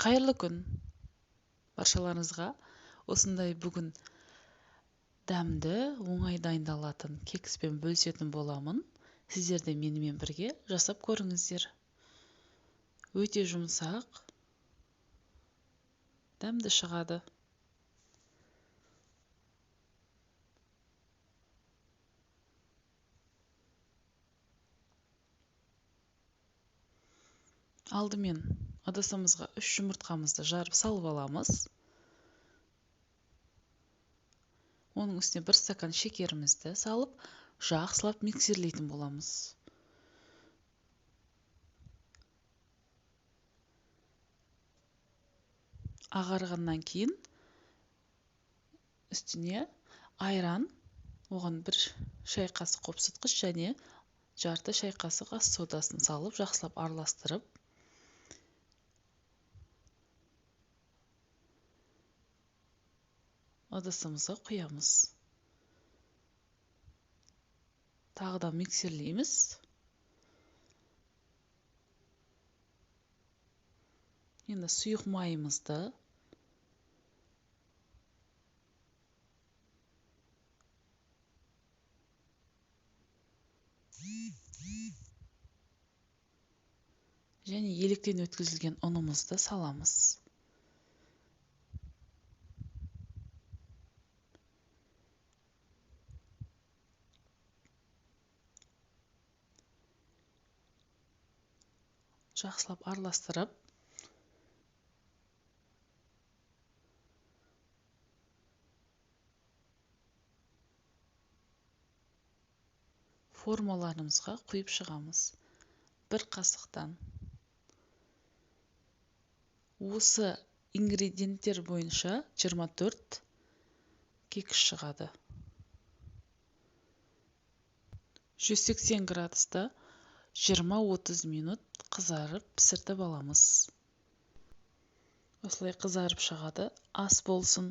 Қайырлы күн баршаларыңызға. Осындай бүгін дәмді, оңай дайындалатын кекспен бөлісетін боламын. Сіздер де менімен бірге жасап көріңіздер. Өте жұмсақ, дәмді шығады. Алдымен ыдысымызға 3 жұмыртқамызды жарып салып аламыз. Оның үстіне 1 стакан шекерімізді салып, жақсылап миксерлейтін боламыз. Ағарғаннан кейін үстіне айран, оған 1 шай қасық қопсытқыш және жарты шай қасық ас содасын салып, жақсылап араластырып, ыдысымызға құямыз. Тағы да миксерлейміз. Енді сұйық майымызды және електен өткізілген ұнымызды саламыз. Жақсылап араластырып, формаларымызға құйып шығамыз. 1 қасықтан. Осы ингредиенттер бойынша 24 кекс шығады. 180 градуста 20-30 минут қызарып пісіртіп аламыз. Осылай қызарып шығады. Ас болсын.